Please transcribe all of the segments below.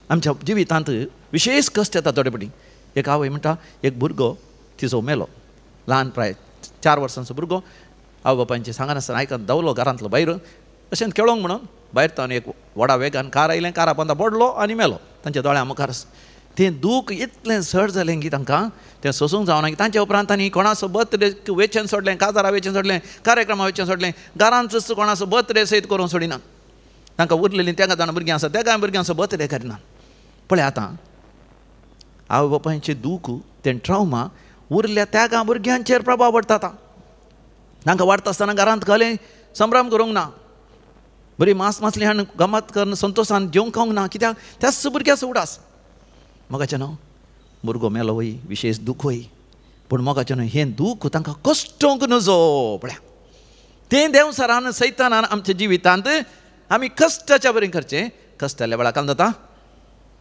आमच्या जिवितांत विशेष कश्ट येता थोडे पटी. एक आवय म्हणटा, एक भुरगो तिचो मेलो, ल्हान प्राय 4 वर्सांचो भुरगो, आवय बापायचें सांगनासतना आयकन धांवलो घरांतलो भायर, अशें खेळोंक म्हणून भायर तावन एक व्हडा वेगान कार आयलें, कारा पोंदा पडलो आनी मेलो तांच्या दोळ्या मुखार. तें दूख इतलें चड जालें की तांकां तें सोसूंक जावना की तांच्या उपरांत तांणी कोणाचो बर्थडे वेचेन सोडलें, काजारा वेचेन सोडलें, कार्यक्रमा वेचेन सोडलें, घरांतच कोणाचो बर्थडे सयत करूंक सोडिना. तांकां उरलेलीं तेगा जाणां भुरगीं आसा, तेगाय भुरग्यांचो बर्थडे करिना. पळय आतां आवय बापायचें दूख, तें ट्रावमा उरल्या त्या भुरग्यांचेर प्रभाव पडटा. आतां तांकां वाडटा आसतना घरांत कसलें संभ्रम करूंक ना, बरी मांस मासली हाडून गमत करून संतोशान जेवंक खावंक ना, कित्याक त्याच भुरग्याचो उडास. मोगाचें न्हू भुरगो मेलो वय, विशेष दूख वय, पूण मोगाचें न्हू हें दूख तांकां कश्टोंक नजो. पळया तें देंवसारान सैतानान आमच्या जिवितांत आमी कश्टाच्या बरें करचें. कश्ट जाल्या वेळार काय जाता,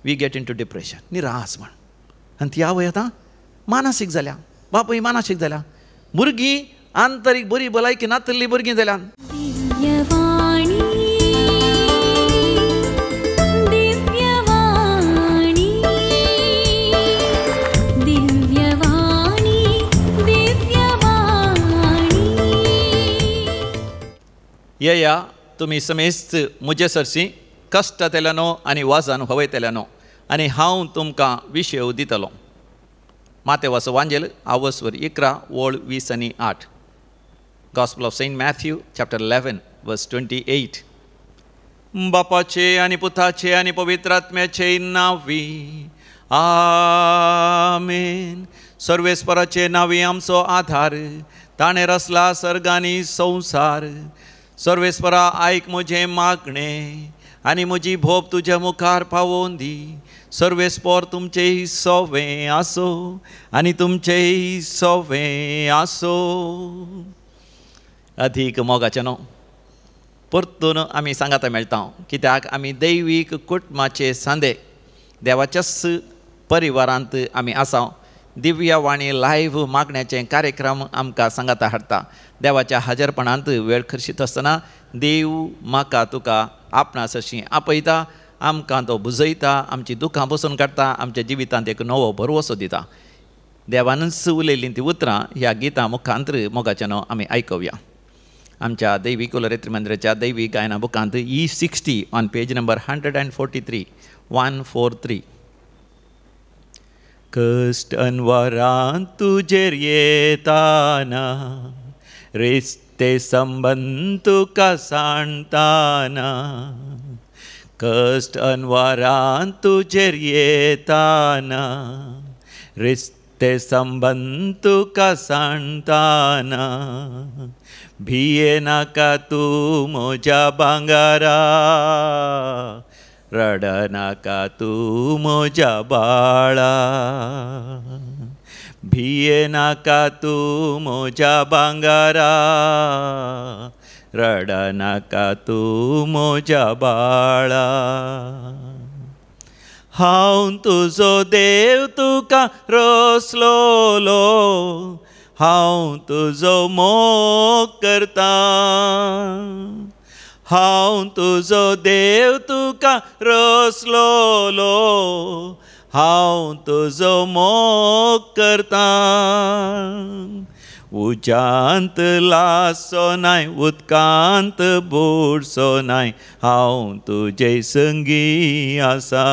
we get in to depression, निराश म्हण. आनी ती आवय आतां मानसीक जाल्या, बापूय मानसीक जाल्या, भुरगीं आंतरीक बरी भलायकी नातिल्ली भुरगीं जाल्या. येया तुमी समेस्त म्हजे सरशी कश्ट तेल्यानो आनी वाजान हवयतेल्यानो आनी हांव तुमकां विशेव दितलो. मातेवाचो वांजेल आवसवर 11 ओळ 20 आनी 8. Gospel of Saint Matthew chapter 11 verse 28. बापाचे आनी पुताचे आनी पवित्र आत्म्याचे नांवी आमेन. सर्वेस्पराचे नांवी आमचो आधार, ताणें रचला सर्ग आनी संवसार. सर्वेस्परा आयक म्हजें मागणें आनी म्हजी भोप तुज्या मुखार पावोवन दी. सर्वेस्पर तुमचें सोवें आसो आनी तुमचें सोवें आसो. अधीक मोगाचें न्हू परतून आमी सांगाता मेळटा, कित्याक आमी दैवीक कुटुंबाचे सांदे, देवाच्याच परिवारांत आमी आसा. दिव्यवाणी लायव्ह मागण्याचे कार्यक्रम आमकां सांगाता हाडटा. देवाच्या हाजरपणांत वेळ खर्शीत आसतना देव म्हाका तुका आपणा सरशी आपयता, आमकां तो बुजयता, आमची दुखां बसून काडटा, आमच्या जिवितांत एक नवो भरवसो दिता. देवानूच उलयल्लीं तीं उतरां ह्या गितां मुखांतर मोगाचें न्हू आमी आयकुया. आमच्या दैवीक उलरेत्री मंदिराच्या दैवीक गायना बुकांत E60 on page number 143 143. कश्ट अनवरान तुजेर येताना, रिश्ते संबंद तुका सांडताना. कश्ट अनवरान तुजेर येताना, रिश्ते संबंद तुका सांडताना. भिये नाका तूं म्हज्या भांगरा, रडनाका तूं म्हज्या बाळा. भिये नाका तूं म्हज्या भांगरा, रडनाका तूं म्हज्या बाळा. हांव तुजो देव तुका रसलोलो, हांव तुजो मोग करता. हांव तुजो देव तुका रसलोलो, हांव तुजो मोग करता. उज्यांत लासो नाय, उदकांत बुडसो नाय, हांव तुजे संगी आसा.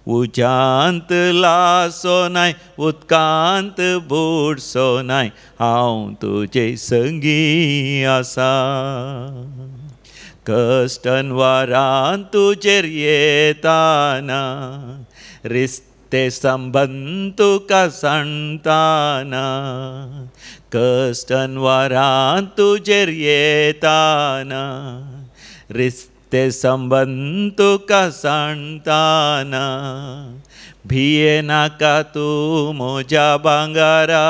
उज्यांत लासो नाय, उदकांत बुडसो नाय, हांव तुजे संगी आसा. कश्ट अनवरान तुजेर येताना, रिश्ते संबंद तुका सांडताना. कश्ट अनवरान तुजेर येताना, रिश्ते संबंद तुका सांडताना. भिये नाका तूं म्हज्या भांगरा,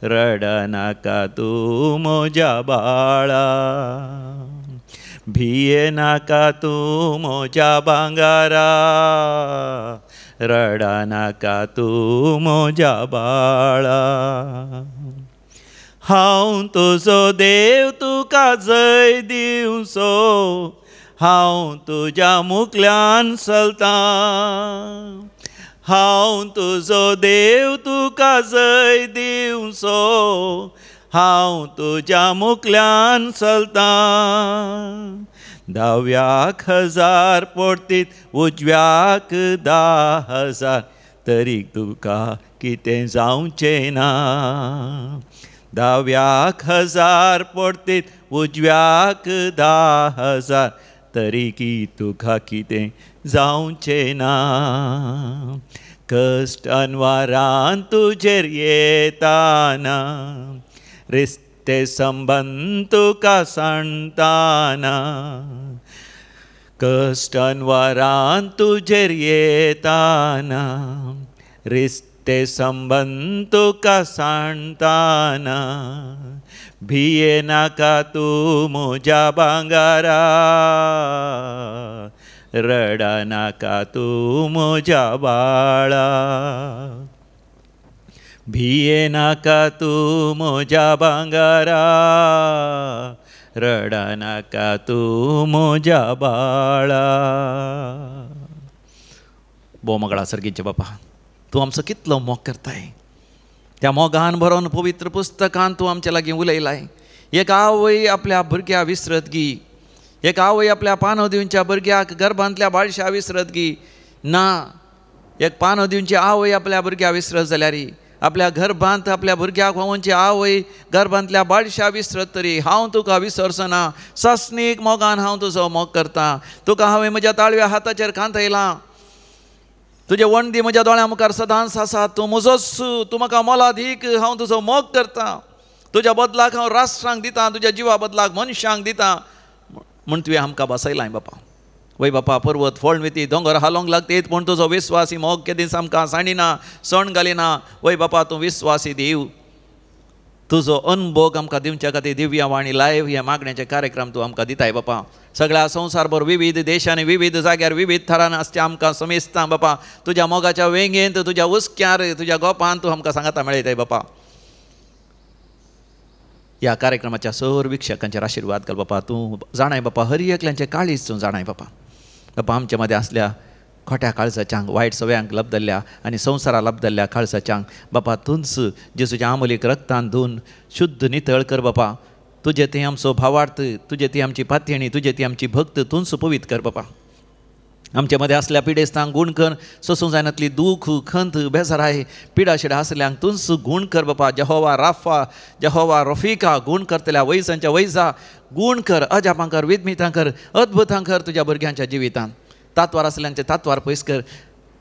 रडनाका तूं म्हज्या बाळा. भिये नाका तूं म्हज्या भांगरा, रडनाका तूं म्हज्या बाळा. हांव तुजो देव तुका जय दिवचो, हांव तुज्या मुखल्यान चलतां, हांव तुजो देव तुका जय दिवचो, हांव तुज्या मुखल्यान चलतां। दाव्याक 1000 पडतीत उजव्याक 10,000, तरी तुका कितें जावचें ना। दाव्याक 1000 पडतीत उजव्याक 10,000, तरी की तुका कितें जावचें ना। कश्ट अनवारान तुजेर येताना, रिश्ते संबंद तुका सांडताना, कश्ट अनवारान तुजेर येताना, रिश्ते संबंद तुका सांडताना, भिये नाका तूं म्हज्या भांगरा, रडा नाका तूं म्हज्या बाळा, भिये नाका तूं म्हज्या भांगरा, रडा नाका तूं म्हज्या बाळा। भोव मगळा सर्गीचे बापा, तूं आमचो कितलो मोग करताय, त्या मोगान भरोन पवित्र पुस्तकान तूं आमच्या लागीं उलयलाय। एक आवय आपल्या भुरग्या विसरत गी, एक आवय आपल्या पानो दिवच्या भुरग्याक गर्भांतल्या बाळशा विसरत गी ना, एक पानो दिवची आवय आपल्या भुरग्या विसरत जाल्यार, आपल्या गर्भांत आपल्या भुरग्याक व्हांवची आवय गर्भांतल्या बाळशा विसरत तरी हांव तुका विसरचो ना। सस्नीक मोगान हांव तुजो मोग करतां, तुका हांवें म्हज्या ताळव्या हाताचेर कांतयलां, तुजे वणदी म्हज्या दोळ्यां मुखार सदांच आसा, तूं म्हजोच, तूं म्हाका मोलादीक, हांव तुजो मोग करतां, तुज्या बदलाक हांव राष्ट्रांक दितां, तुज्या जिवा बदलाक मनशांक दितां म्हूण तुवें आमकां बसयलां बापा। वय बापा, पर्वत फळ वती दोंगर हालोवंक लागतीत, पूण तुजो विस्वासी मोग केदींच आमकां सांडिना, सण घालिना। वय बापा, तूं विस्वासी देव, तुजो अनभोग आमकां दिवच्या खातीर दिव्या वाणी लायव्ह हे मागण्याचे कार्यक्रम तूं आमकां दिताय बापा। सगळ्या संवसारभर विविध देशांनी विविध जाग्यार विविध थरान आसच्या आमकां समेस्तां बापा तुज्या मोगाच्या वेंगेंत, तुज्या हुस्क्यार, तुज्या गोपान तूं आमकां सांगाता मेळयताय बापा। ह्या कार्यक्रमाच्या सर वीक्षकांचेर आशिर्वाद घाल बापा। तूं जाणाय बापा, हर एकल्यांचें काळीज तूं जाणाय बापा। बापा, आमचे मदें आसल्या खोट्या काळजाच्यांक, वायट सवयांक लब्दल्ल्या आनी संवसारा लब्दल्ल्या काळजाच्यांक बापा तूंच जेजूच्या आमोलीक रक्तान धुवन शुद्ध नितळ कर बापा। तुजे थंय आमचो भावार्थ, तुजे ती आमची पातयेणी, तुजे ती आमची भक्त तूंच पवित्र कर बापा। आमचे मदें आसल्या पिडेस्तांक गूण कर, सोसूंक जायनातली दूख खंत बेजाराय पिडा शिडा आसल्यांक तूंच गूण कर बापा। जहोवा राफा, जहोवा रफिका गूण करतल्या वैजांच्या वैजा गूण कर, अजापां कर, विदमितां कर, अद्भुतां कर तुज्या भुरग्यांच्या जिवितांत। तात्वार आसल्यांचे तात्वार पयस कर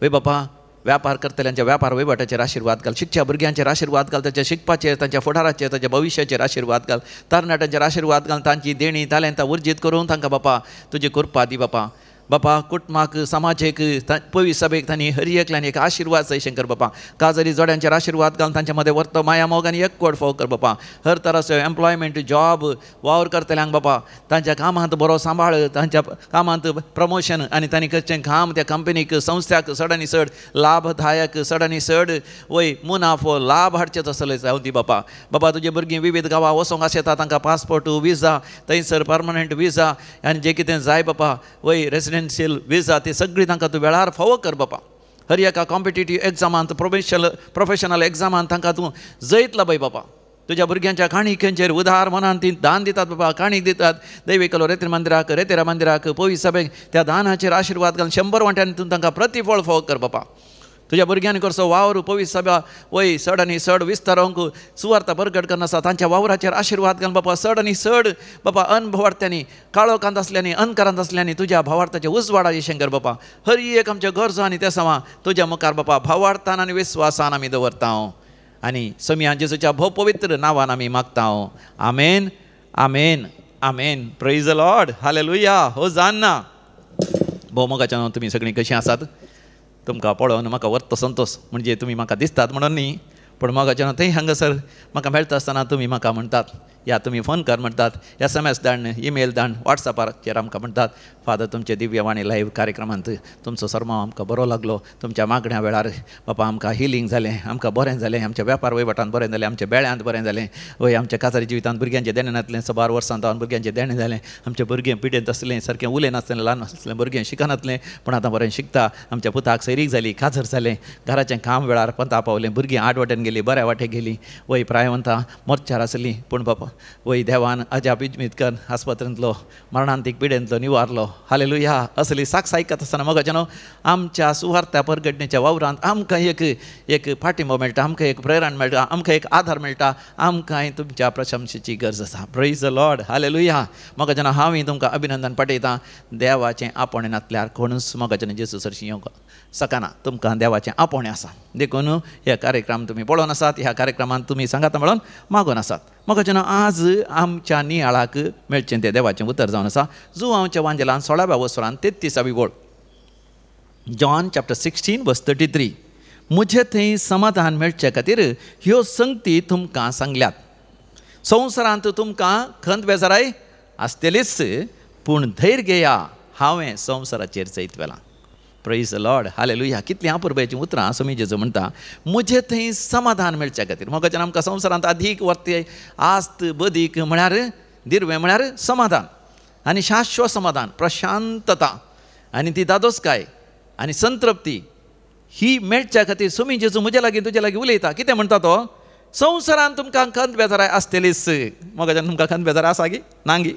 वे बापा। व्यापार करतल्यांच्या व्यापार वहिवाटाचेर आशिर्वाद घाल, शिकच्या भुरग्यांचेर आशिर्वाद घाल, तांच्या शिकपाचेर, तांच्या फुडाराचेर, तांच्या भविश्याचेर आशिर्वाद घाल, तरणाट्यांचेर आशिर्वाद घाल, तांची देणी तालेंतां उर्जीत करून तांकां बापा तुजी कृपा दी बापा। बापा कुटुंबाक, समाजेक, पवित्र सभेक तांणी हर एकल्यान एक आशिर्वाद जयशंकर बापा। काजरी जोड्यांचेर आशिर्वाद घालून तांच्या मदें वर्तो माया मोग आनी एकवट फोव कर बापा। हर तराचो एम्प्लॉयमेंट जॉब वावर करतल्यांक बापा तांच्या कामांत बरो सांबाळ, तांच्या कामांत प्रमोशन आनी तांणी करचें काम त्या कंपनीक, संस्थ्याक चड आनी चड लाभदायक, चड आनी चड वय मुनाफो लाभ हाडचें तसलें जावं दी बापा। बाबा तुजे भुरगीं विविध गांवां वचोंक आसता, तांकां पासपोर्ट, विजा, थंयसर परमनंट विजा आनी जें कितें जाय बापा वय रेसिडेन्शियल विजा ती सगळी तांकां तूं वेळार फावो कर बापा। हर एका कॉम्पिटेटीव एग्जामांत, प्रोफेशनल एग्जामांत तांकां तूं जैत लाभय बापा। तुज्या भुरग्यांच्या काणिकेंचेर उदार मनान ती दान दितात बाबा, काणीक दितात दैविकलो रेतीर मंदिराक, रेतेरा मंदिराक, पवित्र सभेक, त्या दानाचेर आशिर्वाद घालून 100 वांट्यांनी तूं तांकां प्रतिफळ फावो कर बापा। तुज्या भुरग्यांनी करचो वावर पवित्र सभा वय चड आनी चड विस्तारोंक सुवार्ता बरगड करना आसा, तांच्या वावराचेर आशिर्वाद घालून बापा चड आनी चड बापा अनभावार्थ्यांनी, काळोखांत आसल्यांनी, अंधकारांत आसल्यांनी तुज्या भावार्थाचे उजवाडा येशंकर बापा। हर एक आमच्यो गरजो आनी ते समा तुज्या मुखार बापा भावार्थान आनी विस्वासान आमी दवरता आनी समिया जेजूच्या भोव पवित्र नांवान आमी मागता। आमेन, आमेन, आमेन। Praise the Lord, hallelujah, hosanna. भोव मोगाच्या नांवान तुमी सगळीं कशीं आसात? तुमकां पळोवन म्हाका वर्त संतोश, म्हणजे तुमी म्हाका दिसतात म्हणून न्ही, पूण मोगाच्या नांवान थंय हांगासर म्हाका मेळटा आसतना तुमी म्हाका म्हणटात या तुमी फोन कर म्हणटात, SMS धाड, ईमेल धाड, वॉट्सॅपाचेर आमकां म्हणटात, फादर तुमचे दिव्यवाणी लायव्ह कार्यक्रमांत तुमचो सरमाव आमकां बरो लागलो, तुमच्या मागण्या वेळार बापा आमकां हिलींग जालें, आमकां बरें जालें, आमच्या वेपार वहिवटांत बरें जालें, आमच्या बेळ्यांत बरें जालें, वय आमच्या काजारी जिवितांत भुरग्यांचें देणें नासलें, साबार वर्सां जावन भुरग्यांचें देणें जालें, आमचें भुरगें पिडेंत आसलें, सारकें उलयनासलें, ल्हान आसलें भुरगें शिकनासलें, पूण आतां बरें शिकता, आमच्या पुताक सैरीक जाली, काजर जालें, घराचें काम वेळार पंता पावलें, भुरगीं आड वाटेन गेलीं, बऱ्या वाटेक गेलीं, वय प्रायवंतां मोर्चार आसलीं, पूण बापा वय देवान अजाप इजमीत कर आस्पत्रेंतलो मरणांतीक पिडेंतलो निवारलो. हालेलुया. असली साक्ष आयकत आसतना मोगाचें न्हू आमच्या सुवार्था परगटणेच्या वावरांत आमकां एक एक पाठिंबो मेळटा, आमकां एक प्रेरणा मेळटा, आमकां एक आधार मेळटा, आमकांय तुमच्या प्रशंसेची गरज आसा. Praise the Lord. Hallelujah. मोगाचें न्हू हांवूय तुमकां अभिनंदन पाठयतां. देवाचें आपोवणें नासल्यार कोणूच मोगाचें न्हू जेजू सरशीं येवंक शकना. तुमकां देवाचें आपोवणें आसा, देखून ह्या कार्यक्रम तुमी पळोवन आसात, ह्या कार्यक्रमांत तुमी सांगात म्हणून मागून आसात. मोगाचें न्हू आज आमच्या नियाळाक मेळचें तें देवाचें उतर जावन आसा जुवांवच्या वांजेलान 16व्या वसरान 33वी वळ, जॉन चॅप्टर 16 वर्स 33. म्हजे थंय समाधान मेळचे खातीर ह्यो संगती तुमकां सांगल्यात. संवसारांत तुमकां खंत बेजाराय आसतलीच, पूण धैर्य घेया, हांवें संवसाराचेर जैत व्हेलां. Praise the Lord. हालेलुया. कितलीं अपुरबायेचीं उतरां स्वामी जेजू म्हणटा, म्हजे थंय समाधान मेळच्या खातीर. मोगाच्यान आमकां संवसारांत अधीक वर्ते आस्त बदीक म्हळ्यार दिर्वें म्हळ्यार समाधान आनी शाश्वत समाधान, प्रशांतता आनी ती दादोसकाय आनी संतृप्ती ही मेळच्या खातीर स्वामी जेजू म्हजे लागीं तुजे लागीं उलयता. कितें म्हणटा तो? संवसारांत तुमकां खंत बेजाराय आसतलीच. मोगाच्यान तुमकां खंत बेजाराय आसा गी नांगी?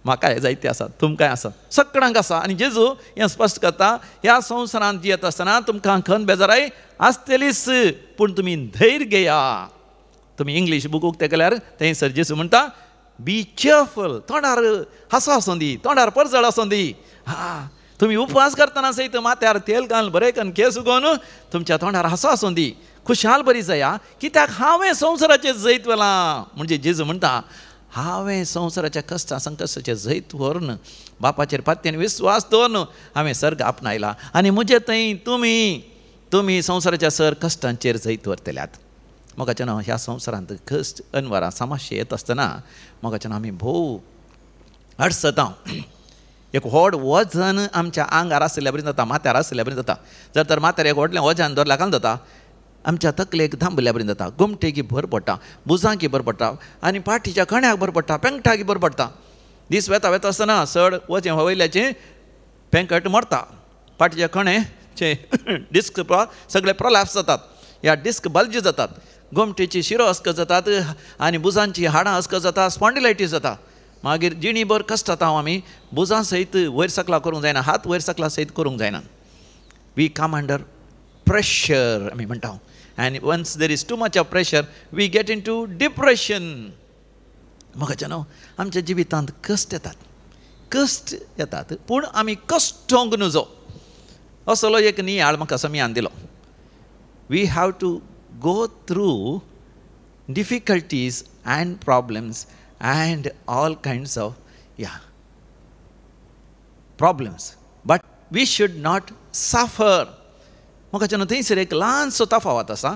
म्हाकाय जायते आसात, तुमकांय आसात, सगळ्यांक आसा. आनी जेजू हें स्पश्ट करता, ह्या संवसारांत जियेत आसतना तुमकां खंत बेजाराय आसतलीच, पूण तुमी धैर्य घेया. तुमी इंग्लीश बूक उक्ते केल्यार थंयसर जेजू म्हणटा, बी चियरफूल, तोंडार हांसो आसूं दी, तोंडार परजळ आसूं दी. हा, तुमी उपवास करतना सयत माथ्यार तेल घालून बरें करून केंस उगोवन तुमच्या तोंडार हांसो आसूं दी, खुशाल बरी जाया, कित्याक हांवें संवसाराचेर जैत व्हेलां. म्हणजे जेजू म्हणटा, हांवें संवसाराच्या कश्टा संकश्टाचेर जैत व्हरून बापाचेर पातयेन विस्वास दवरून हांवें सर्ग आपणायला आनी म्हजे थंय तुमी तुमी संवसाराच्या सर कश्टांचेर जैत व्हरतल्यात. मोगाचें न्हू ह्या संवसारांत कश्ट अनवरां समस्या येत आसतना मोगाचें न्हू आमी भोव अडसता. एक व्हड वजन आमच्या आंगार आशिल्ल्या बरी जाता, माथ्यार आशिल्ल्या बरी जाता. जर तर माथ्यार एक व्हडलें वजन दवरल्या घालून जाता, आमच्या तकलेक धांबल्या बरी जाता, गोमटेकी भर पडटा, भुजांकी भर पडटा आनी पाठीच्या कण्याक भर पडटा, पेंकटाकी भर पडटा. दीस वेता वेता आसतना चड वजें वयल्याचें पेंकट मरता, पाठीच्या कणेचे डिस्क सगळे प्रॉलॅप्स जातात, ह्या डिस्क बल्ज जातात, गोमटेची शिरो अस्कत जातात आनी भुजांची हाडां अस्कत जाता, स्पॉन्डिलायटीस जाता. मागीर जिणीभर कश्ट जाता आमी भुजां सयत वयर सकला करूंक जायना, हात वयर सकला सयत करूंक जायना. We come under pressure आमी म्हणटा, आनी once there is too much of pressure we get into depression. मोगाचें न्हू आमच्या जिवितांत कश्ट येतात, कश्ट येतात, पूण आमी कश्टोंक नुजो असलो एक नियाळ म्हाका समियान दिलो. We have to go through difficulties and problems and all kinds of problems, but we should not suffer. मोगाचें न्हू थंयसर एक ल्हानसो तफावत आसा.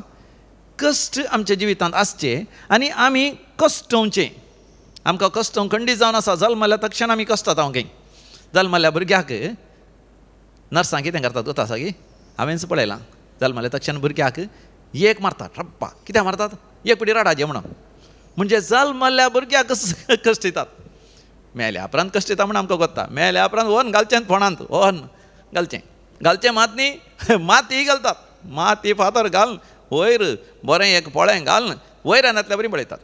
कश्ट आमच्या जिवितांत आसचे आनी आमी कश्टोवचें. आमकां कश्टोवंक खंडीत जावन आसा. जल्मल्या तक्षण आमी कश्टात. हांव खंय जल्मल्या भुरग्याक नर्सां कितें करतात गोता आसा की हांवेंच पळयलां. जल्मल्या तक्षण भुरग्याक एक मारतात, रप्पा कित्याक मारतात? एक पिडी रडाचें म्हणून. म्हणजे जल्मल्या भुरग्याक कश्ट दितात. मेल्या उपरांत कश्ट दिता म्हूण आमकां कोत्ता. मेल्या उपरांत ओन घालचें फोणांत, ओन घालचें घालचें मात न्ही, माती घालतात, माती फातर घालून वयर बरें एक पोळें घालून वयर रानांतल्या बरी पळयतात.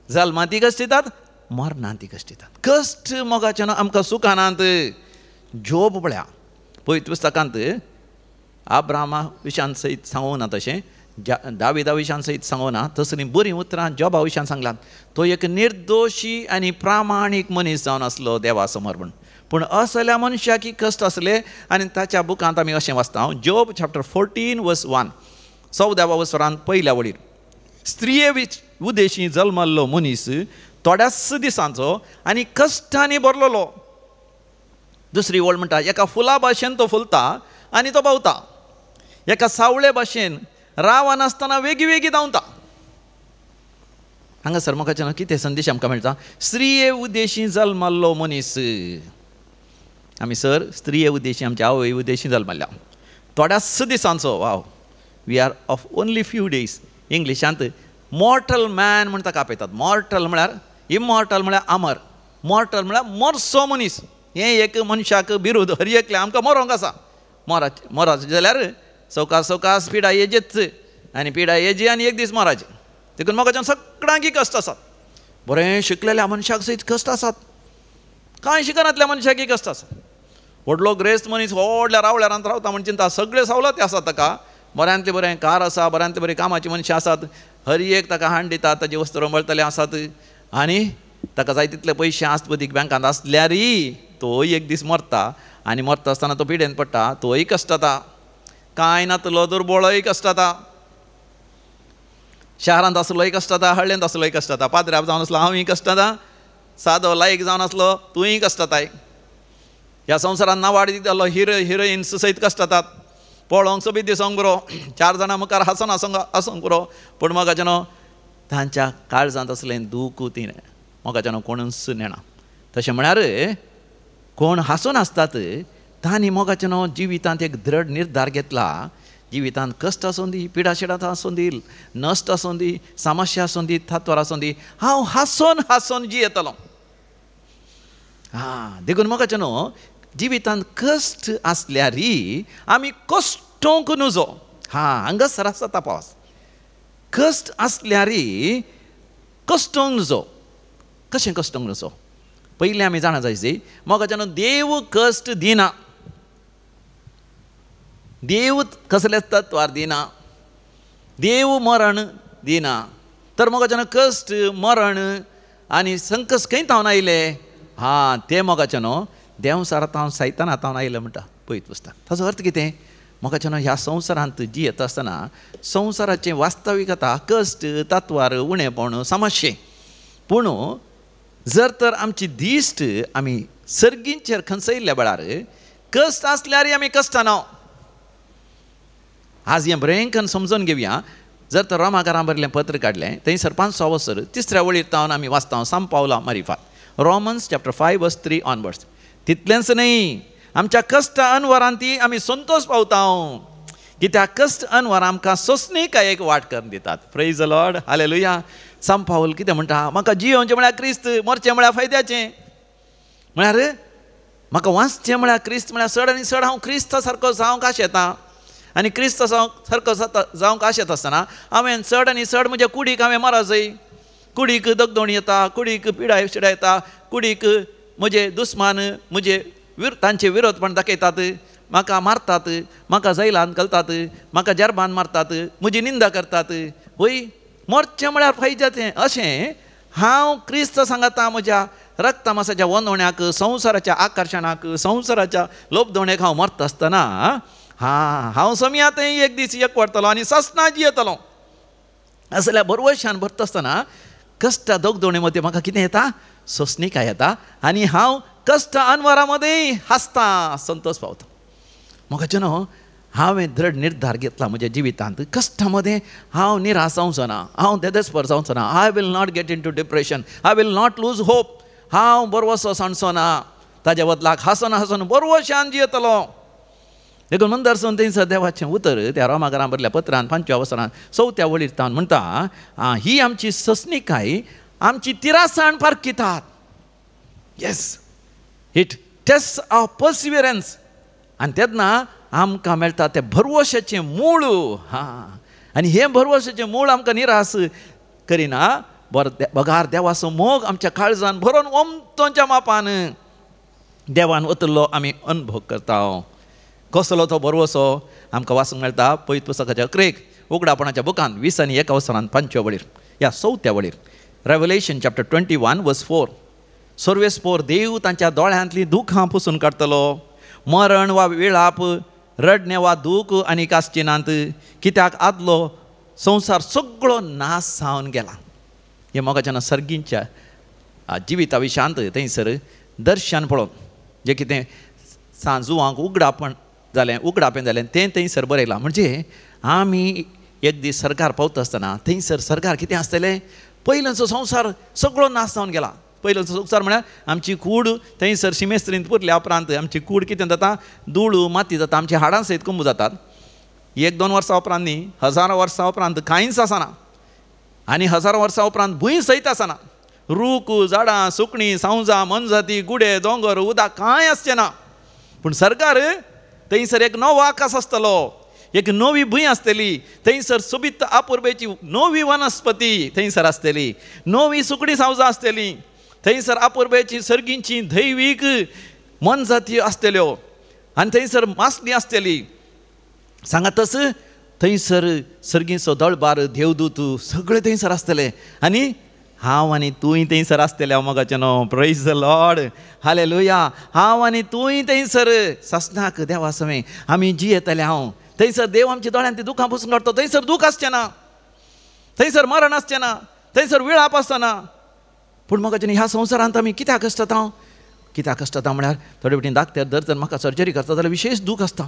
जल्मांती कश्ट दितात, मरणांती कश्ट दितात. कश्ट मोगाचें न्हू आमकां सुखानात. जोब पळया पवित्र पुस्तकांत आब्रामा विशान सयत सांगूं ना, तशें दाविदा विशान सयत सांगूं ना, तसलीं बरीं उतरां जोबा विशान सांगलां. तो एक निर्दोशी आनी प्रामाणीक मनीस जावन आसलो देवा समोर म्हूण. पूण असल्या मनशाक कश्ट आसले आनी ताच्या बुकांत आमी अशें वाचता, जोब चॅप्टर 14 वर्स 1, 14व्या वसरांत पयल्या वळीर, स्त्रिये उदेशी जल्मल्लो मनीस थोड्याच दिसांचो आनी कश्टांनी भरलेलो. दुसरी वळ म्हणटा, एका फुला भाशेन तो फुलता आनी तो भोंवता, एका सावळे भाशेन रावनासतना वेगीं वेगीं धांवता. हांगासर मोगाच्यान कितें संदेश आमकां मेळटा? स्त्रिये उद्देशी जल्मल्लो मनीस. आमी सर स्त्रिये उद्देशी, आमच्या आवय उद्देशी जल्मल्ल्या थोड्याच दिसांचो. Wow, we are of only few days. इंग्लिशांत मॉर्टल मॅन म्हण ताका आपयतात. मॉर्टल म्हळ्यार इमॉर्टल म्हळ्यार अमर, मॉर्टल म्हळ्यार मरसो मनीस. हें एक मनशाक बिरूद हर एकल्या आमकां मरोंक आसा. मराचें जाल्यार सवकास सवकास पिडा येजेच आनी पिडा येजी आनी एक दीस मराचें. देखून मोगाच्यान सगळ्यांकी कश्ट आसात. बरें शिकलेल्या मनशाक सयत कश्ट आसात, कांय शिकनातल्या मनशाकय कश्ट आसात. व्हडलो ग्रेस्त मनीस व्हडल्या रावळ्यारांत रावता म्हण चिंता, सगळे सवलती आसात ताका, बऱ्यांतलें बरें कार आसा, बऱ्यांतलें बरीं कामाची मनशां आसात, हर एक ताका हाण दितात, ताजी वस्तू रंबळतले आसात आनी ताका जाय तितले पयशे आसपदीक बँकांत आसल्यारय तोय एक दीस मरता आनी मरता आसतना तो पिडेन पडटा, तोय कश्टता. कांय नातलो दुर्बळय कश्टता, शारांत आसलोय कश्टता, हळ्ळेंत आसलोय कश्टता, पाद्र्याब जावन आसलो हांवूय कश्टता, सादो लायक जावन आसलो तूंय कश्टताय. ह्या संवसारांत नावाड दितालो हिरो हिरोइन्स सयत कश्टतात. पळोवंक सोबीत दिसोंक पुरो, चार जाणां मुखार हांसोन आसूंक आसूंक पुरो, पूण मोगाच्यानो तांच्या काळजांत आसलें दूख ती मोगाच्यानो कोणूच नेणा. तशें म्हळ्यार कोण हांसून आसतात तांणी मोगाच्यानो जिवितांत एक दृढ निर्धार घेतला. जिवितांत कश्ट आसूं दी, पिडाशिडां आसूं दी, नश्ट आसूं दी, समस्या आसूं दी, थातवार आसूं दी, हांव हांसून हांसून जियेतलो. हां, देखून मोगाच्यानो जिवितांत कश्ट आसल्यारय आमी कश्टोंक नुजो. हां, हांगासर आसा तपास. कश्ट आसल्यारय कश्टोंक नुजो. कशें कश्टोंक नुजो? पयलीं आमी जाणा जाय मोगाच्यानो देव कश्ट दिना, देव कसलेच तत्वार दिना, देव मरण दिना. तर मोगाच्यानो कश्ट मरण आनी संकश्ट खंय तावन आयले? हां, ते मोगाच्यानो देंवसारा तावन सायताना तावन आयले म्हणटा पयत पुस्तक. ताचो अर्थ कितें? मोगाच्यानो ह्या संवसारांत जियेता आसतना संवसाराचें वास्तविकता कश्ट तत्वार उणेपण समस्ये, पूण जर तर आमची दिश्ट आमी सर्गींचेर खंचयल्ल्या वेळार कश्ट आसल्यारय आमी कश्टाना. आज हें बरें समजून घेवया. जर तर रोमाकारां बरयल्लें पत्र काडलें थंयसर 5 वसर 3 वळीर तावन आमी वाचता सांपावला मारिफात, Romans chapter 5 verse 3 onwards. तितलेंच न्हय, आमच्या कश्ट अनवरांती आमी संतोश पावता, कित्याक कश्ट अनवर आमकां सोंसणीकाय एक वाट करून दितात. प्रेज the Lord, hallelujah. सांपावल कितें म्हणटा? म्हाका जियोवचें म्हळ्यार क्रिस्त, मरचें म्हळ्यार फायद्याचें. म्हळ्यार म्हाका वाचचें म्हळ्यार क्रिस्त, म्हळ्यार चड आनी चड हांव क्रिस्ता सारको जावंक आशेतां आनी क्रिस्त सारको जावंक आशेत आसतना हांवें चड आनी चड म्हज्या कुडीक हांवें मराजय. कुडीक दगदोण येता, कुडीक पिडाय शिडाय येता, कुडीक म्हजे दुस्मान म्हजे तांचे विरोधपण दाखयतात, म्हाका मारतात, म्हाका जैलान घालतात, म्हाका जरबान मारतात, म्हजी निंदा करतात. वय मरचें म्हळ्यार फायद्याचें. अशें हांव क्रिस्त सांगाता म्हज्या रक्तमासाच्या वनवण्याक, संवसाराच्या आकर्शणाक, संवसाराच्या लोभदोण्याक हांव मरता आसतना हां हांव समियातय एक दीस एकवटतलो आनी ससना जियेतलो. असल्या बरवशान भरता आसतना कश्टा दोगदोणे मदें म्हाका कितें येता? सोंसणीकाय येता आनी हांव कश्ट अनवरा मदें हांसता, संतोश पावता. म्हाका न्हू हांवें दृढ निर्धार घेतला म्हज्या जिवितांत कश्टा मदें हांव निराश जावचो ना, हांव देदेस्पर जावचो ना. I will not get into depression, I will not lose hope. हांव बरवसो सांडचो ना, ताज्या बदलाक हांसोन हांसोन बरवशान जियेतलो. देखून मंदरसून थंयसर देवाचें उतर त्या रोमाकारां बरयल्ल्या पत्रान 5व्या वसरान 4थ्या वळीर तावन म्हणटा, ही आमची सोंसणीकाय आमची तिरासाण पारखितात. Yes, it test our perseverance. आनी तेन्ना आमकां मेळटा तें भरवशाचें मूळ. हां, आनी हें भरवशाचें मूळ आमकां निराश करिना, बरो बगार देवाचो मोग आमच्या काळजान भरोन ओमतोंच्या मापान देवान वतलो आमी अनुभव करता. कसलो तो भरवसो आमकां वाचूंक मेळटा पवित्र पुस्तकाच्या अकरेक उगडापणाच्या बुकान 20 आनी 1 वसरान 5व्या वळीर ह्या 4थ्या वळीर, रेवलेशन चॅप्टर 21 वर्स 4. सर्वेस्पोर देव तांच्या दोळ्यांतलीं दुखां पुसून काडटलो, मरण वा विळाप, रडणें वा दूख आनी कासचिनांत, कित्याक आदलो संवसार सगळो नाश जावन गेला. हें मोगाच्यान सर्गींच्या जिविता विशांत थंयसर दर्शन पळोवन जें कितें सांजुवांक उगडापण जालें, उगडापें जालें तें थंयसर बरयलां. म्हणजे आमी एक दीस सरकार पावता आसतना थंयसर सरकार कितें आसतलें? पयल्यांचो संवसार सगळो नाश जावन गेला. पयलोचो संवसार म्हळ्यार आमची कूड थंयसर शिमेस्त्रींत पुरल्या उपरांत आमची कूड कितें जाता, धूळ माती जाता, आमची हाडां सयत कुंब जातात. 1-2 वर्सां उपरांत न्ही, हजारो वर्सां उपरांत कांयच आसना आनी हजारो वर्सां उपरांत भूंय सयत आसना. रूख, झाडां, सुकणीं, सांवजां, मोनजाती, गुडे, दोंगर, उदक कांय आसचें ना. पूण सरकार थंयसर एक नवो आकाश आसतलो, एक नवी भूंय आसतली, थंयसर सोबीत आपुरबेची नवी वनस्पती थंयसर आसतली, नवी सुकणीं सावजां आसतली, थंयसर आपुरबेची सर्गींची दैवीक मोनजाती आसतल्यो आनी थंयसर मासली आसतली. सांगातच थंयसर सर्गींचो दळबार, देवदूत सगळे थंयसर आसतले आनी हांव आनी तूंय थंयसर आसतले. हांव मोगाचें न्हू, प्रेज the Lord, hallelujah. हांव आनी तूंय थंयसर ससनाक देवा सवें आमी जियेतले. हांव थंयसर देव आमच्या दोळ्यांत दुखां पुसून काडटा. थंयसर दूख आसचें ना, थंयसर मरण आसचें ना, थंयसर विळाप आसचो ना. पूण मोगाचें ह्या संवसारांत आमी कित्याक कश्टता? कित्याक कश्टता म्हळ्यार थोडे फावटी दाखत्यार दर जर म्हाका सर्जरी करता जाल्यार विशेश दूख आसता.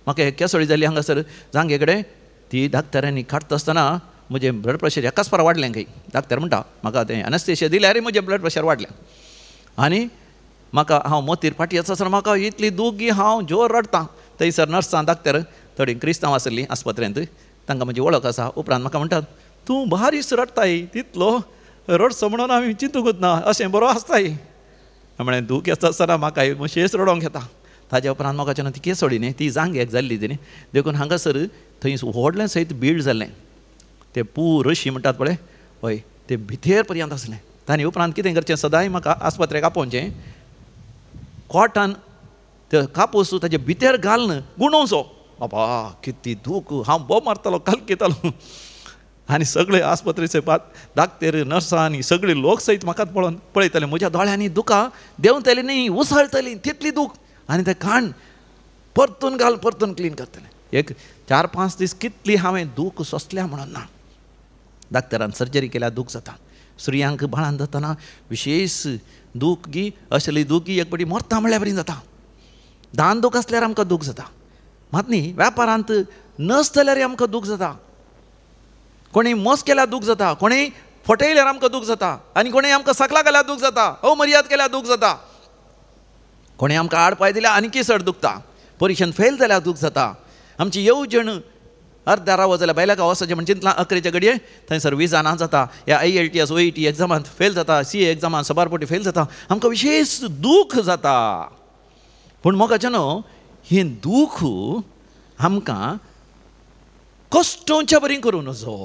म्हाका एक केसोळी जाली हांगासर जांगे कडेन, ती डाक्टरांनी काडटा आसतना म्हजें ब्लड प्रेशर एकाच फार वाडलें. खंय डाक्टर म्हणटा म्हाका तें एनस्थेशिया दिल्यार म्हजें ब्लड प्रेशर वाडलें आनी म्हाका हांव मोतीर फाटी आसा आसतना म्हाका इतली दूख की हांव जोर रडटा. थंयसर नर्सां डाक्टर थोडीं क्रिस्तांव आसलीं आस्पत्रेंत, तांकां म्हजी वळख आसा. उपरांत म्हाका म्हणटात तूं भारीच रडटाय, तितलो रडचो म्हणून आमी चिंतूंकच ना, अशें बरो आसताय. म्हळें दूख येता आसतना म्हाका शेस रडोंक येता. ताज्या उपरांत म्हाका जेन्ना ती केसोळी न्ही ती जांगेक जाल्ली न्ही, देखून हांगासर थंय व्हडलें सयत बीड जाल्लें, तें पूर रशी म्हणटात पळय, हय तें भितर पर्यंत आसलें. तांणी उपरांत कितें करचें, सदांय म्हाका आस्पत्रेक आपोवचें, कॉटन ते कापूस ताजे भितर घालून गुणोवचो. बाबा कितली दूख, हांव बोब मारतालो, कालकेतालो आनी सगळे आस्पत्रेचे डाक्टर, नर्सां आनी सगळे लोक सयत म्हाकाच पळोवन पळयताले. म्हज्या दोळ्यांनी दुकां देंवतली न्ही, उसळटली तितली दूख. आनी तें काण परतून घाल, परतून क्लीन करतलें. एक 4-5 दीस कितली हांवें दूख सोंसल्या म्हणून ना. डाक्टरान सर्जरी केल्यार दूख जाता, स्त्रियांक बाळान जातना विशेश दूख गी असली दूख की एक पटी मरता म्हणल्यार बरी जाता. दान दूख आसल्यार आमकां दूख जाता, मात न्ही वेपारांत नस जाल्यार आमकां दूख जाता, कोणी मोस केल्यार दूख जाता, कोणी फटयल्यार आमकां दूख जाता, आनी कोणी आमकां सकला केल्यार दूख जाता, अमर्याद केल्यार दूख जाता, कोणी आमकां आड पांय दिल्यार आनीकी चड दुखता, परिक्षेंत फेल जाल्यार दूख जाता. आमची येवजण अर्द्या रावो जाल्यार बायलां वचचें म्हण चिंतलां अकरेच्या घडये थंयसर विजा ना जाता, ह्या IELTS OET एग्जामांत फेल जाता, CA एग्जामांत सबार पटी फेल जाता, आमकां विशेश दूख जाता. पूण मोगाचें न्हू हें दूख आमकां कश्टोंच्या बरी करूं नजो.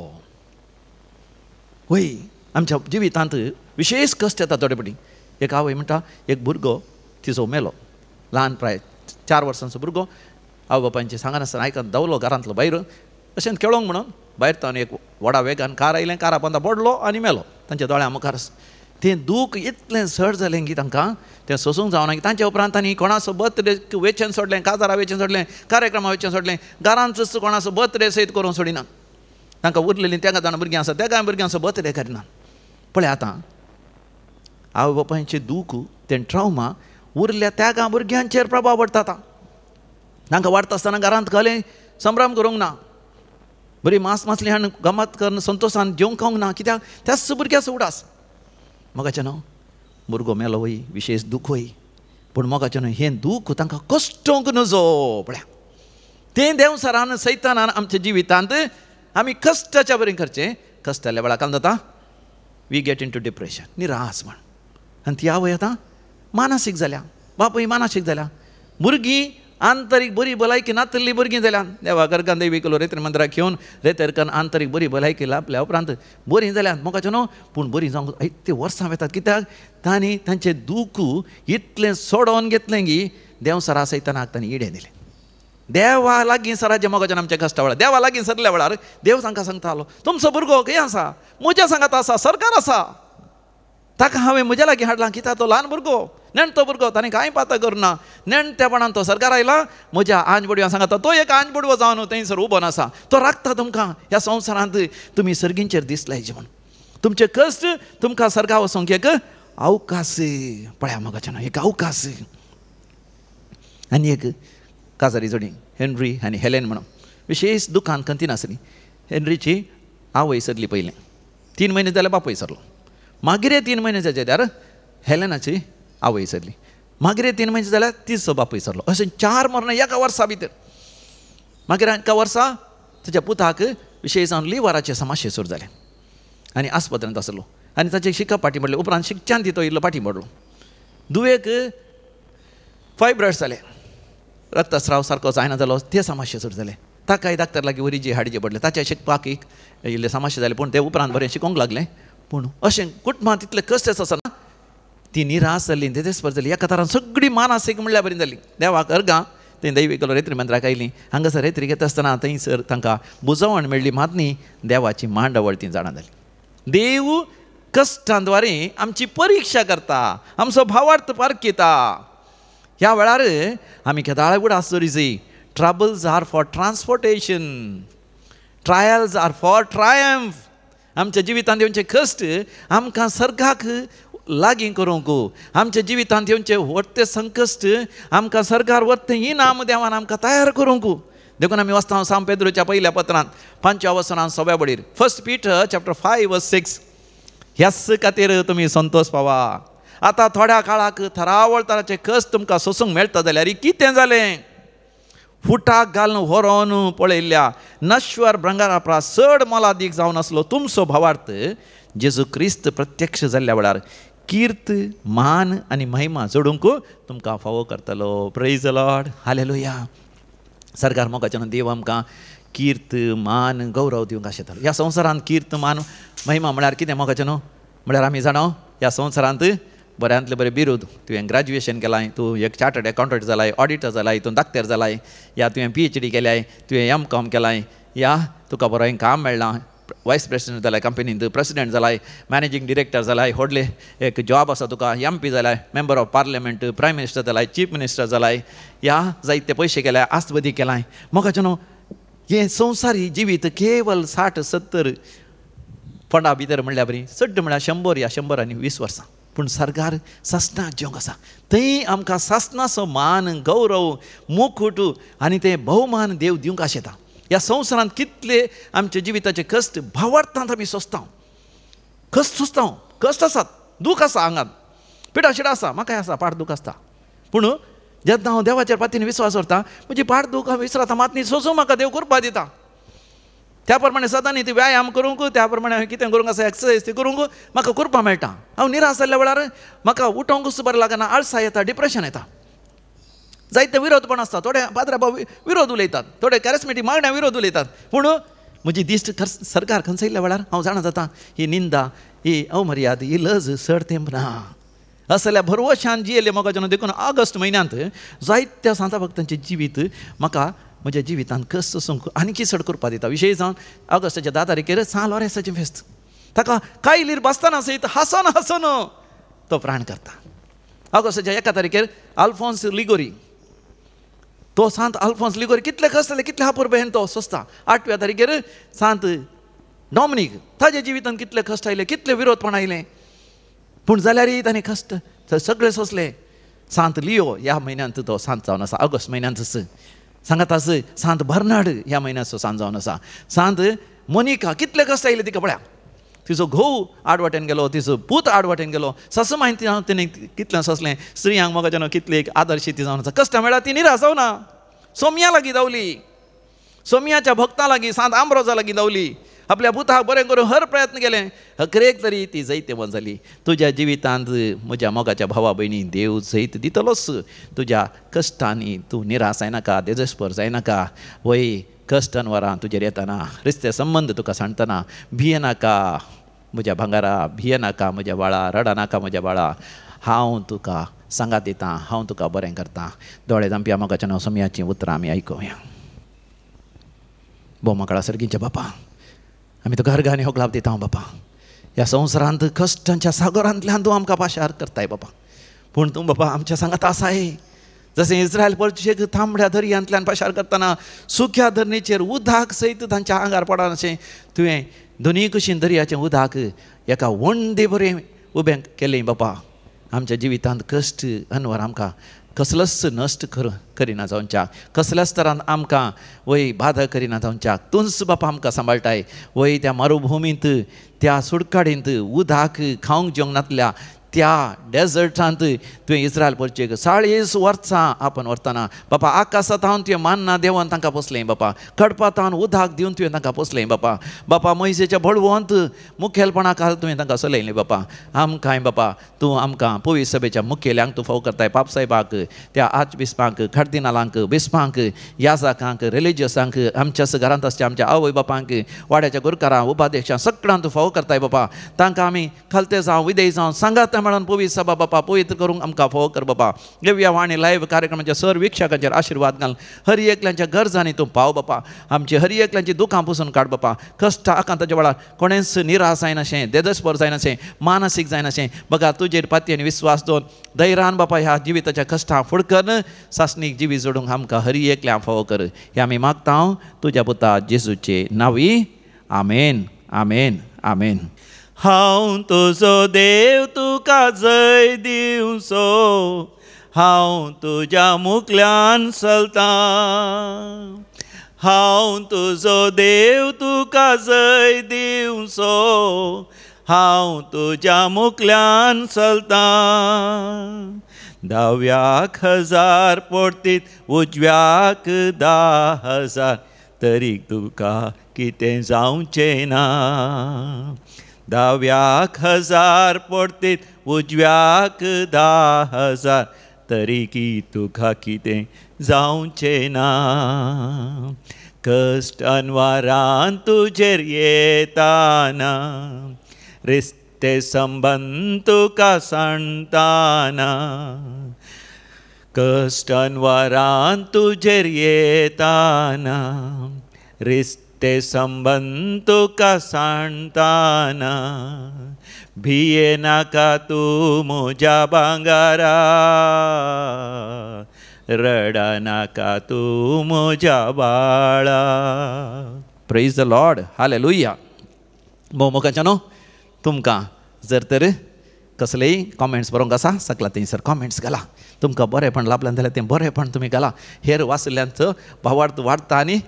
वय आमच्या जिवितांत विशेश कश्ट येता थोडे पटी. एक आवय म्हणटा एक भुरगो तिचो मेलो, ल्हान प्राय 4 वर्सांचो भुरगो, आवय बापायचें सांगनासतना आयकन धांवलो घरांतलो भायर, अशें खेळोंक म्हणून भायर तावन एक व्हडा वेगान कार आयलें, कारा पोंदा पडलो आनी मेलो तांच्या दोळ्यां मुखार. तें दूख इतलें चड जालें की तांकां तें सोसूंक जावना की तांच्या उपरांत तांणी कोणाचो बर्थडे वेचेन सोडलें, काजारा वेचेन सोडलें, कार्यक्रमा वेचेन सोडलें, घरांतच कोणाचो बर्थडे सयत करूंक सोडिना. तांकां उरलेलीं तेगा जाणां भुरगीं आसा, तेगाय भुरग्यांचो बर्थडे करिना. पळय आतां आवय बापायचें दूख तें ट्रावमा उरल्या त्या भुरग्यांचेर प्रभाव पडटा. आतां तांकां वाडटा आसतना घरांत घालें संभ्रम करूंक ना, बरी मांस मासली हाडून गमत करून संतोशान जेवंक खावंक ना, कित्याक त्याच भुरग्याचो उडास. मोगाचें न्हू भुरगो मेलो वय, विशेश दूख वय, पूण मोगाचें न्हू हें दूख तांकां कश्टोंक नजो. पळया तें देवसरान सैतानान आमच्या जिवितांत आमी कश्टाच्या बरें करचें. कश्ट जाल्ल्या वेळार कांय जाता, we get in to depression, निराश म्हण. आनी ती आवय आतां मानसीक जाल्या, बापूय मानसीक जाल्या, भुरगीं आंतरीक बरी भलायकी नातिल्ली भुरगीं जाल्या. देवा गर्गान देवी केलो रेतर मंदिराक घेवन रेतरकान आंतरीक बरी भलायकी लाभल्या उपरांत बरीं जाल्या मोगाचें न्हू. पूण बरीं जावंक इतलीं वर्सां वेतात, कित्याक तांणी तांचें दूख इतलें सोडोवन घेतलें की देव सरा सैतानाक तांणी इडें दिलें. देवा लागीं सराचें मोगाचें आमच्या कश्टा वेळार देवा लागीं सरल्या वेळार देव तांकां सांगतालो तुमचो भुरगो खंय आसा, म्हज्या सांगात आसा, सरकार आसा, ताका हांवें म्हज्या लागीं हाडला कित्याक तो ल्हान भुरगो, नेणटो भुरगो, ताणें कांय पाता करुना, नेणटेपणान तो सरकार आयला म्हज्या आंज बोडव्या सांगता, तो एक आंज बोडवो जावन थंयसर उबो आसा, तो राखता तुमकां ह्या संवसारांत तुमी सर्गींचेर दिसलायचे म्हूण. तुमचे कश्ट तुमकां सर्गा वचोंक एक अवकाश. पळया मोगाचें न्हू एक अवकाश. आनी एक काजारी जोडी हेनरी आनी हेलेन म्हणून विशेश दुखान खंती नासली. हेनरीची आवय सरली पयलें, 3 म्हयने जाल्यार बापूय सरलो. मागीर 3 म्हयने जाल्यार हेलेनाची आवय सरली. मागीर 3 म्हयने जाल्यार तिचो बापूय सरलो. अशें 4 मरणां एका वर्सा भितर. मागीर एका वर्सा ताच्या पुताक विशय जावन लिवराचे समस्या सुरू जालें आनी आस्पत्रेंत आसलो आनी ताचें शिकप फाटीं पडलें. उपरांत शिकच्यान तो इल्लो फाटीं पडलो. दुवेक फायब्रॉयड्स जाले, रक्तस्राव सारको जायना जालो, ते समस्या सुरू जाले. ताकाय डाक्टर लागीं वरीजे हाडचे पडले. ताच्या शिकपाक एक इल्ले समस्या जाले, पूण ते उपरांत बरें शिकोवंक लागलें. पूण अशें कुटुंबांत तितलें कश्ट आसना ती निराश जाली, तेजस्पर जाली. एका तरान सगळी मानसीक म्हणल्यार बरी जाली. देवाक अर्गां थंय दैवीक रेत्री मंत्राक आयलीं. हांगासर रेत्री घेता आसतना थंयसर तांकां बुजवण मेळ्ळी. मात न्ही देवाची मांडावळ ती जाणा जाली. देव कश्टांद्वारे आमची परिक्षा करता, आमचो भावार्थ पारखिता. ह्या वेळार आमी केदाळ उडास दवरी. Troubles are for transportation, trials are for triumph. आमच्या जिवितांत येवचे कश्ट आमकां सर्गाक लागीं करूंक, आमच्या जिवितांत येवचे व्हडते संकश्ट आमकां सर्गार व्हरते इनाम देवान आमकां तयार करूंक. देखून आमी वाचता सांत पेद्रोच्या पयल्या पत्रांत 5व्या वसनान 6व्या बडीर, 1 Peter chapter 5:6, ह्याच खातीर तुमी संतोश पावा. आतां थोड्या काळाक थरावळ तराचे कश्ट तुमकां सोसूंक मेळटा जाल्यार कितें जालें? फुटाक घालून व्हरोन पळयल्ल्या नश्वर भ्रंगारा परस चड मोलादीक जावन आसलो तुमचो भावार्थ जेजू क्रिस्त प्रत्यक्ष जाल्ल्या वेळार कीर्त, मान आनी महिमा जोडूंक तुमकां फावो करतलो. Praise the Lord, hallelujah. सरकार मोगाच्यान देव आमकां कीर्त, मान, गौरव दिवंक आशेतालो. ह्या संवसारांत कीर्त, मान, महिमा म्हळ्यार कितें मोगाचें न्हू? म्हळ्यार आमी जाणा ह्या संवसारांत बऱ्यांतलें बरें बिरूद, तुवें ग्रॅज्युएशन केलां, तूं एक चार्टर्ड अकाउंटंट जालाय, ऑडिटर जालाय, तूं डाक्टर जालाय, या तुवें PhD केल्याय, तुवें MCom केलाय, या तुका बरें काम मेळ्ळां, वायस प्रेसिडेंट जालाय कंपनींत, प्रेसिडेंट जालाय, मॅनेजींग डिरेक्टर जालाय, व्हडलें एक जॉब आसा तुका, MP जालाय, member of parliament, prime minister जालाय, चीफ मिनिस्टर जालाय, या जायते पयशे केल्याय, आस्तबदी केलाय. मोगाचें न्हू हें संवसारी जिवीत केवल 60-70 फंडा भितर म्हणल्यार बरी, चड म्हळ्यार 100 या 120 वर्सां. पूण सरकार सासणाक जेवंक आसा. थंय आमकां सासणाचो मान, गौरव, मुकुट आनी ते भोवमान देव दिवंक आशेता. ह्या संवसारांत कितले आमच्या जिविताचे कश्ट भावार्थांत आमी सोंसता, कश्ट सोंसता, कश्ट आसात, दूख आसा आंगांत, पिडाशिडा आसा, म्हाकाय आसा, पाड दूख आसता. पूण जेन्ना हांव देवाचेर पातीन विस्वास दवरता म्हजी पाड दूख हांव विसरता, मात न्ही सोंसूं म्हाका देव कृपा दिता. त्या प्रमाणे सदां न्ही ती व्यायाम करूंक, त्या प्रमाणे हांवें कितें करूंक आसा एक्सरसायज ती करूंक म्हाका कृपा मेळटा. हांव निराश जाल्ल्या वेळार म्हाका उठोवंकूच बरें लागना, आळसाय येता, डिप्रेशन येता, जायते विरोधपण आसता. थोडे पाद्रा भाव विरोध उलयतात, थोडे कॅरिस्मेटीक मागण्या विरोध उलयतात. पूण म्हजी दिश्ट सरकार खंयसयल्ल्या वेळार हांव जाणा जाता ही निंदा, ही अवमर्याद, ही लज चड तेंप ना. असल्या भरवशान जियेले मोगाचें न्हू. देखून ऑगस्ट म्हयन्यांत जायत्या सांता भक्तांचें जिवीत म्हाका म्हज्या जिवितांत कश्ट सोसूंक आनीकी चड करपा दिता. विशय जावन ऑगस्टाच्या 10 तारखेर सांत लॉरेन्साचें फेस्त, ताका कायलीर बसतना सयत हांसोन हांसोन तो प्राण करता. ऑगस्टाच्या 1 तारखेर आल्फोन्स लिगोरी, तो सांत आल्फोन्स लिगोरी कितले कश्ट जाले, कितले हापूर तो सोंसता. 8व्या तारखेर सांत डॉमिनीक, ताज्या जिवितांत कितले कश्ट आयले, कितले विरोधपण आयलें, पूण जाल्यारय ताणें कश्ट सगळे सोंसले. सांत लियो ह्या म्हयन्यांत तो सांत जावन आसा, ऑगस्ट म्हयन्यांतच. सांगात आस सांत बर्नाड ह्या म्हयन्याचो सांत जावन आसा. सांत मोनिका कितले कश्ट आयले तिका पळया, तिचो घोव आडवाटेन गेलो, तिचो पूत आडवाटेन गेलो, सासू मायन तिणें कितलें सोंसलें. स्त्रियांक मोगाचें कितली एक आदर्श ती जावन आसा. कश्टां मेळ्ळा ती निराश जावना, सोमया लागीं धांवली, सोमयाच्या भक्तां लागीं, सांत आंब्रोजा लागीं धांवली, आपल्या पुताक बरें करून हर प्रयत्न केलें, अकरेक तरी ती जैतवंत जाली. तुज्या जिवितांत म्हज्या मोगाच्या भावा भयणी देव जैत दितलोच. तुज्या कश्टांनी तूं निराश जायनाका, तेजस्पर जायनाका. वय कश्ट अनवरां तुजेर येतना, रिस्ते संबंद तुका सांडटना भियेनाका म्हज्या भांगारा, भियेनाका म्हज्या बाळा, रडनाका म्हज्या बाळा, हांव तुका सांगात दितां, हांव तुका बरें करतां. दोळे धांपया मोगाच्या नांव सोमयाचीं उतरां आमी आयकुया. भोवमाकळा सर्गींच्या बापा, आमी तुका अर्गां आनी होगलाप दिता बापा. ह्या संवसारांत कश्टांच्या सागरांतल्यान तूं आमकां पाशार करताय बापा, पूण तूं बापा आमच्या सांगात आसाय. जशें इस्रायल परशेक तांबड्या दर्यांतल्यान पाशार करतना सुक्या धरणीचेर उदक सयत तांच्या आंगार पडनाशें तुवें दोनूय कुशीन दर्याचें उदक एका वंडे बरें उबें केलें बापा. आमच्या जिवितांत कश्ट अनवर आमकां कसलोच नश्ट करिना जावच्याक, कसल्याच तरान आमकां वय बाधा करिना जावच्याक। तूंच बापा आमकां सांबाळटाय वय त्या मरुभुमींत, त्या सुडकाडींत, उदक खावंक जेवंक नातल्या त्या डेजर्टांत तुवें इस्रायल परचेक 40 वर्सां आपण व्हरतना बापा आकाशांत तुवें मान्ना देवन तांकां पोसलें बापा, कडपातान उदक दिवन तुवें तांकां पोसलें बापा। बापा मोयजेच्या बळवंत मुखेलपणा खाल तुवें तांकां चलयलें बापा। आमकांय बापा तूं आमकां पवित्र सभेच्या मुखेल्यांक तूं फाव करताय, पापसाहेबाक, त्या आर्चबिस्पांक, कार्दिनालांक, बिस्पांक, याजाकांक, रिलिजियसांक, आमच्या घरांत आसच्या आमच्या आवय बापांक, वाड्याच्या गुरकारांक, उपाध्यक्षांक, सगळ्यांक तूं फाव करताय बापा। तांकां आमी खालते जावं विदेय जावं सांगात म्हणून पवित्र सभा बापा पवित्र करूंक आमकां फावो कर बापा। दिव्य वाणी लायव्ह कार्यक्रमाच्या सर वीक्षकांचेर आशिर्वाद घाल, हर एकल्यांच्या गरजांनी तूं पाव बापा, आमची हर एकल्यांची दुखां पुसून काड बापा। कश्ट आकांताच्या वेळार कोणेंच निराश जायनाशें, देदस्पर जायनाशें, मानसीक जायनाशें, बघा तुजेर पातयेन विस्वास दवरून धैर्यान बापा ह्या जिविताच्या कश्टां फुडकन सासणीक जिवीत जोडूंक आमकां हर एकल्यां फावो कर, हें आमी मागता तुज्या पुता जेजूचे नांवी, आमेन आमेन आमेन। हांव तुजो देव तुका जय दिवचो, हांव तुज्या मुखल्यान चलतां, हांव तुजो देव तुका जय दिवचो, हांव तुज्या मुखल्यान चलतां। 10,000 पडतीत उजव्याक 10,000, तरी तुका कितें जावचें ना। 10,000 पडतीत उजव्याक 10,000, तरी की तुका कितें जावचें ना। कश्ट अनवारान तुजेर येताना, रिश्ते संबंद तुका सांडताना, कश्ट अनवारान तुजेर येताना, रिश्ते संबंद तुका सांडताना, भिये नाका तूं म्हज्या भांगरा, रडा नाका तूं म्हज्या बाळा। Praise the Lord, hallelujah. भोवमोगाच्यानो, तुमकां जर तर कसलेय कॉमेंट्स बरोवंक आसा सकला थंयसर कॉमेंट्स घाला। तुमकां बरेंपण लाभलें जाल्यार तें बरेंपण तुमी घाला। हेर वाचिल्ल्यांचो भावार्थ वाडटा आनी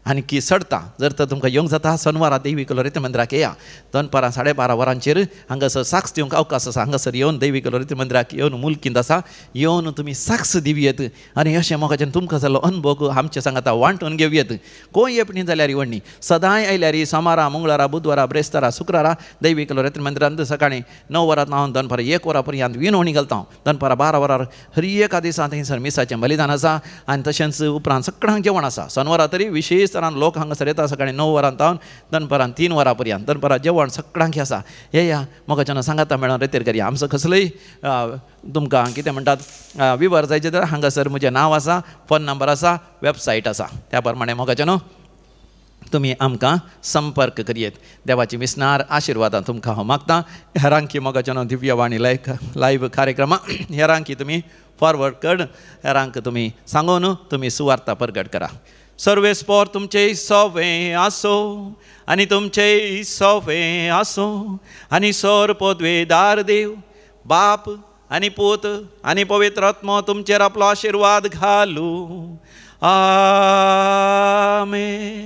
आनी चडटा। जर तर तुमकां येवंक जाता सोनवारा दैवीक लोरेत मंदिराक येया, दनपारां 12:30 वरांचेर हांगासर साक्ष दिवंक अवकाश आसा। हांगासर येवन दैवीक लोरेत मंदिराक येवन मुलकींत आसा, येवन तुमी साक्ष दिवयेत आनी अशें मोगाच्यान तुमकां जाल्लो अनुभव आमचे सांगाता वांटून घेवयेत। कोण येपणी जाल्यार येवणी सदांय आयल्यार सोमारा, मंगळारा, बुधवारा, ब्रेस्तारा, शुक्रारा दैवीक लोरेत मंदिरांत सकाळीं 9 वरां हांव दनपारां 1 वरां पर्यंत विनवणी घालता। दनपारां 12 वरां हर एका दिसा थंयसर मिसाचें बलिदान आसा आनी तशेंच उपरांत सगळ्यांक जेवण आसा। सोनवारा तरी विशेष लोक हांगासर येता सकाळीं 9 वरां तावन दनपारां 3 वरां पर्यंत दनपारां जेवण सगळ्यांक आसा। येया मोगाच्यान सांगाता मेळोन रेतेर करया। आमचो कसलोय तुमकां कितें म्हणटात विवर जायचे तर हांगासर म्हजें नांव आसा, फोन नंबर आसा, वेबसायट आसा, त्या प्रमाणे मोगाच्यान तुमी आमकां संपर्क करयेत। देवाची विसनार आशिर्वादां तुमकां हांव मागतां। हेरांकी मोगाच्यान दिव्यवाणी लायव्ह कार्यक्रमा हेरांकी तुमी फॉरवर्ड कर, हेरांक तुमी सांगून तुमी सुवार्ता परगट करा। सर्वेस्पोर तुमचे सोवे आसो आनी तुमचे सोवे आसो आनी सोर पदवेदार देव बाप आनी पूत आनी पवित्र आत्मो तुमचेर आपलो आशिर्वाद घालू। आमेन।